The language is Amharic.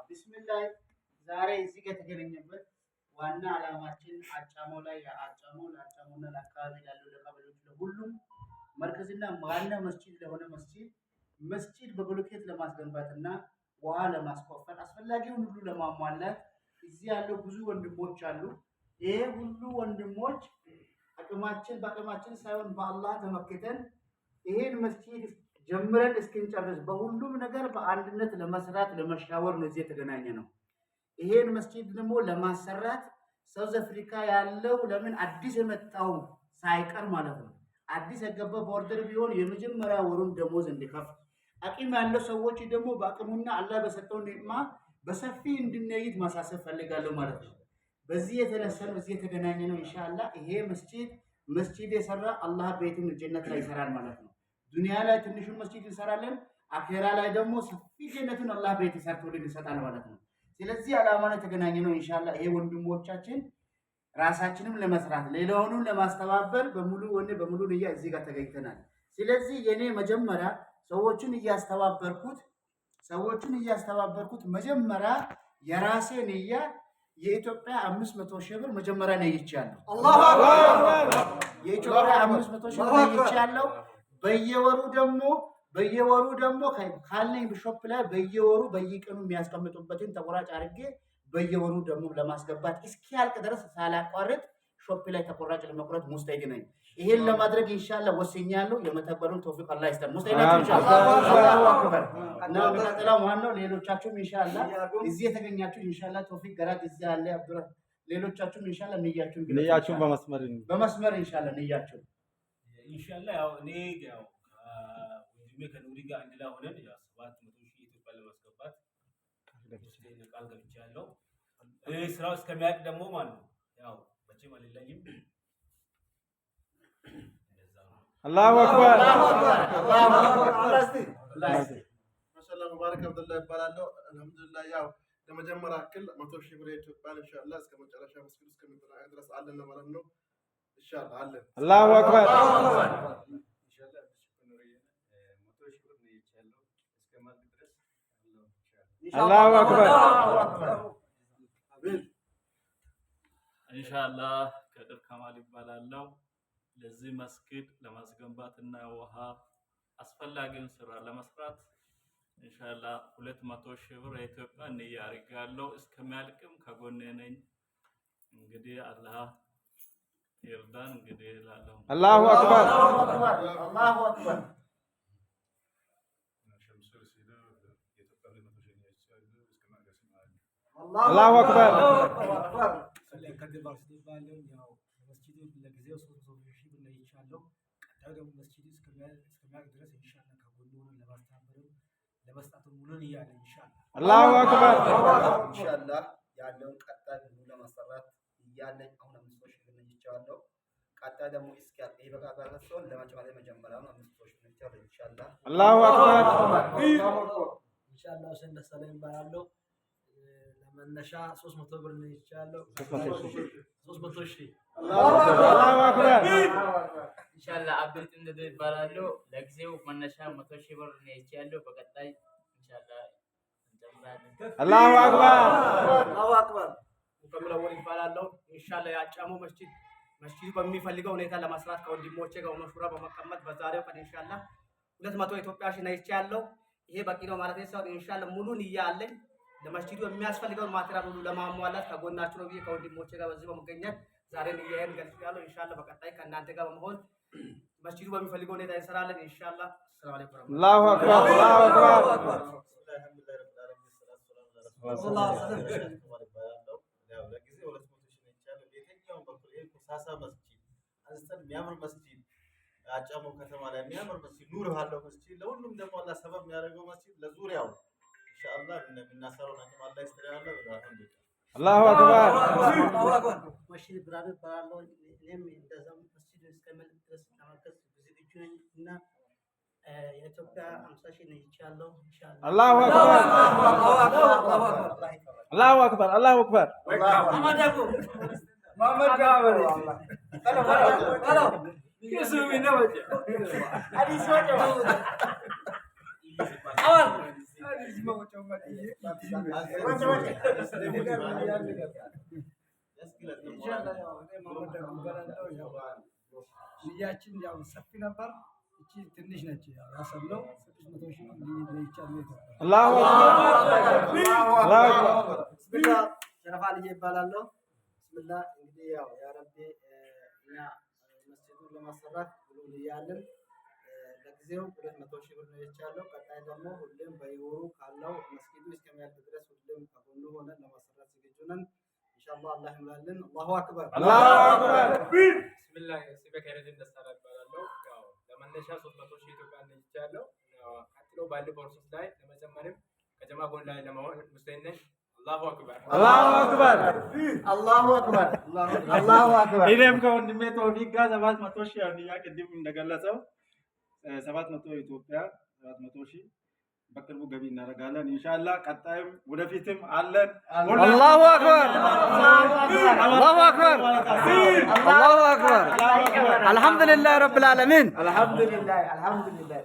ቢስሚላህ፣ ዛሬ እዚህ ጋር የተገናኘንበት ዋና ዓላማችን አጫሞ ላይ፣ አጫሞ ለአጫሞና ለአካባቢ ላሉ ለቀበሌዎች ለሁሉም መርከዝና ዋና መስጂድ ለሆነ መስጂድ በብሎኬት ለማስገንባትና ውሃ ለማስቆፈር አስፈላጊውን ሁሉ ለማሟላት እዚህ ያለው ብዙ ወንድሞች አሉ። ይሄ ሁሉ ወንድሞች አቅማችን በአቅማችን ሳይሆን በአላህ ተመክተን ይሄን መስጂድ ጀምረን እስክንጨርስ በሁሉም ነገር በአንድነት ለመስራት ለመሻወር ነው እዚህ የተገናኘነው። ይሄን መስጂድ ደግሞ ለማሰራት South Africa ያለው ለምን አዲስ የመጣው ሳይቀር ማለት ነው። አዲስ የገባ border ቢሆን የመጀመሪያ ወሩን ደሞዝ እንዲከፍል፣ አቅም ያለው ሰዎች ደግሞ በአቅሙና አላህ በሰጠው ኒዕማ በሰፊ እንድንይት ማሳሰብ ፈልጋለሁ ማለት ነው። በዚህ የተነሳ ነው እዚህ የተገናኘነው። ኢንሻአላህ ይሄ መስጂድ የሰራ አላህ ቤቱን ጀነት ላይ ይሰራል ማለት ነው። ዱንያ ላይ ትንሹን መስጂድ እንሰራለን፣ አኼራ ላይ ደግሞ ሰፊ ጀነቱን አላህ ቤት ሰርቶልን ይሰጣል ማለት ነው። ስለዚህ ዓላማ ነው የተገናኘነው። ኢንሻአላህ ይሄ ወንድሞቻችን ራሳችንም ለመስራት ሌላውንም ለማስተባበር በሙሉ ወኔ በሙሉ ንያ እዚህ ጋር ተገኝተናል። ስለዚህ የኔ መጀመሪያ ሰዎችን እያስተባበርኩት መጀመሪያ የራሴ ንያ የኢትዮጵያ 500,000 ብር መጀመሪያ ነይቻለሁ። የኢትዮጵያ 500,000 ብር ነይቻለሁ። በየወሩ ደግሞ ካለኝ shop ላይ በየወሩ በየቀኑ የሚያስቀምጡበትን ተቆራጭ አድርጌ በየወሩ ደግሞ ለማስገባት እስኪያልቅ ድረስ ሳላቋርጥ shop ላይ ተቆራጭ ለመቁረጥ ሙስተሂድ ነኝ። ይሄን ለማድረግ ኢንሻአላህ ወስኛለሁ። የመተግበሩን ተውፊቅ አላህ ይስጠን። ሙስተሂድ ናችሁ ኢንሻአላህ። አላሁ አክበር። እና የሚቀጥለው ማን ነው? ሌሎቻችሁም ኢንሻአላህ እዚህ የተገኛችሁ ኢንሻአላህ ተውፊቅ ገራት እዚህ አለ፣ አብዱራ፣ ሌሎቻችሁም ኢንሻአላህ ንያችሁን ግለጹ። ንያችሁን በመስመር። በመስመር ኢንሻአላህ ንያችሁን። ኢንሻአላህ ያው እኔ ያው ከወንድሜ ከኑሪ ጋር አንድ ላይ ሆነን ያው 700,000 ኢትዮጵያ ለማስገባት ቃል ገብቻለሁ። ይህ ስራው እስከሚያልቅ ደግሞ ማለት ነው ያው መቼም አልለይም። እንደዛ ነው። አላሁ አክበር። ማሻአላህ፣ ሙባረክ አብዱላህ ይባላለሁ። አልሐምዱሊላህ፣ ያው ለመጀመሪያ ያክል 100,000 ብር የኢትዮጵያን ኢንሻአላህ እስከ መጨረሻ መስጊዱ እስከሚጠናቀቅ ድረስ አለን ማለት ነው። ኢንሻአላህ አለን። አላሁ አክበር። ኢንሻአላህ 100,000 ብር ነይቻለሁ፣ እስከማልቅ ድረስ አለሁ ኢንሻአላህ። አላሁ አክበር። ኢንሻአላህ ከድር ከማል ይባላለው። ለዚህ መስጊድ ለማስገንባት እና ውሃ አስፈላጊውን ስራ ለመስራት ኢንሻአላህ 200,000 ብር የኢትዮጵያ ንያ አድርጋለሁ። እስከሚያልቅም ከጎኔ ነኝ። እንግዲህ አላህ ይርዳን። እንግዲህ እላለሁ። አላሁ አክበር። አላሁ አክበር። ሸምሱል ሲዶ የኢትዮጵያ 200,000 ነይቻለሁ፣ እስከ ማድረስ አላሁ አክበር። ከድር ባርሲዶ ይባላል። ያው መስጂዱ ለጊዜው 300,000 ብር ነይቻለሁ። ቀጣዩ ደግሞ መስጂዱ እስከሚያልቅ ድረስ ኢንሻአላህ ከጎኑ ሆነን ለማስተባበርም ለመስጠትም ሙሉ ንያ አለኝ ኢንሻአላህ። አላሁ አክበር። ኢንሻአላህ ያለውን ቀጣይ ሙሉ ለማሰራት እያለኝ አሁን 500,000 ብር ነይቻለሁ። ቀጣይ ደግሞ እስኪያልቅ ይሄ በቃ ሲሆን ለመጨመር የመጀመሪያውን 500,000 ብር ነይቻለሁ ኢንሻአላህ። አላሁ አክበር። ኢንሻአላህ ሁሴን ደሳለኝ እባላለሁ። ለመነሻ 300 ብር ነይቻለሁ። 300,000። አላሁ አክበር። ኢንሻአላህ አብዱል ጥንዶ ይባላሉ። ለጊዜው መነሻ 100,000 ብር ነይቻለሁ። በቀጣይ ኢንሻአላህ እንጨምራለን። አላሁ አክበር። አላሁ አክበር። ሙከሚል አወል ይባላለሁ። ኢንሻአላህ የአጫሞ መስጂድ መስጂዱ በሚፈልገው ሁኔታ ለመስራት ከወንድሞቼ ጋር መሹራ በመቀመጥ በዛሬው ቀን ኢንሻአላህ 200 ኢትዮጵያ ሺህ ነይቻለሁ። ይሄ በቂ ነው ማለት ሳይሆን ኢንሻአላህ ሙሉ ንያ አለኝ። ለመስጂዱ የሚያስፈልገውን material ሁሉ ለማሟላት ከጎናችሁ ነው ብዬ ከወንድሞቼ ጋር በዚህ በመገኘት ዛሬ ንያዬን ገልጫለሁ። ኢንሻአላህ በቀጣይ ከእናንተ ጋር በመሆን መስጂዱ በሚፈልገው ሁኔታ እንሰራለን ኢንሻአላህ። ሰላም አለይኩም። አላሁ አክበር። አላሁ አክበር። ያው ለጊዜው 200,000 ነይቻለሁ። በየትኛውም በኩል ይሄ ኮሳሳ መስጂድ አንስተን የሚያምር መስጂድ አጫሞ ከተማ ላይ የሚያምር መስጂድ ኑር ያለው መስጂድ ለሁሉም ደግሞ አላህ ሰበብ የሚያደርገው መስጂድ ለዙሪያው ኢንሻአላህ የምናሰራውን አቅም አላህ ይስጥልን። አልሐምዱሊላህ። አላሁ አክበር። መሽድ ብርሃኑ እባላለሁ። እኔም እንደዛው መስጂድ እስከሚያልቅ ድረስ ለማገዝ ዝግጁ ነኝ እና የኢትዮጵያ 50,000 ነይቻለሁ ኢንሻአላህ። አላሁ አክበር። አላሁ አክበር። አላሁ አክበር። መሐመድ ኢንሻአላህ ያው እኔ መሐመድ ደጉ እባላለሁ። ያው ንያችን ያው ሰፊ ነበር። እቺ ትንሽ ነች። ያው ያሰብነው 600,000 ለይቻለሁ። አላሁ አክበር፣ አላሁ አክበር። ብስሚላ ሸረፋ ልጄ ይባላለሁ። ብስሚላ እንግዲህ ያው ያ ረቢ እኛ መስጂዱን ለማሰራት ብሎ እያለን ለጊዜው 200,000 ብር ነው የቻለው። ቀጣይ ደግሞ ሁሌም በየወሩ ካለው መስጊዱ እስከሚያልቅ ድረስ ሁሌም ከጎኑ ሆነን ለማሰራት ዝግጁ ነን። ኢንሻአላህ አላህ ይሙላልን። አላሁ አክበር። አላሁ አክበር። ብስሚላህ ስሜ ከይረዲን ደሳላ እባላለሁ። ያው ለመነሻ 300,000 ኢትዮጵያ ነይቻለሁ። ያው ቀጥሎ ባለው process ላይ ለመጨመርም ከጀማ ጎን ላይ ለመሆን ሙስሊም ነኝ። አላሁ አክበር። አላሁ አክበር። አላሁ አክበር፣ አላሁ አክበር። እኔም ከወንድሜ ቶፊቅ ጋር 700,000 ያው ቅድም እንደገለጸው 700 ኢትዮጵያ 700,000 በቅርቡ ገቢ እናደርጋለን ኢንሻአላህ። ቀጣይም ወደፊትም አለን። አላሁ አክበር፣ አላሁ አክበር፣ አላሁ አክበር። አልሐምዱሊላህ ረብል ዓለሚን። አልሐምዱሊላህ፣ አልሐምዱሊላህ።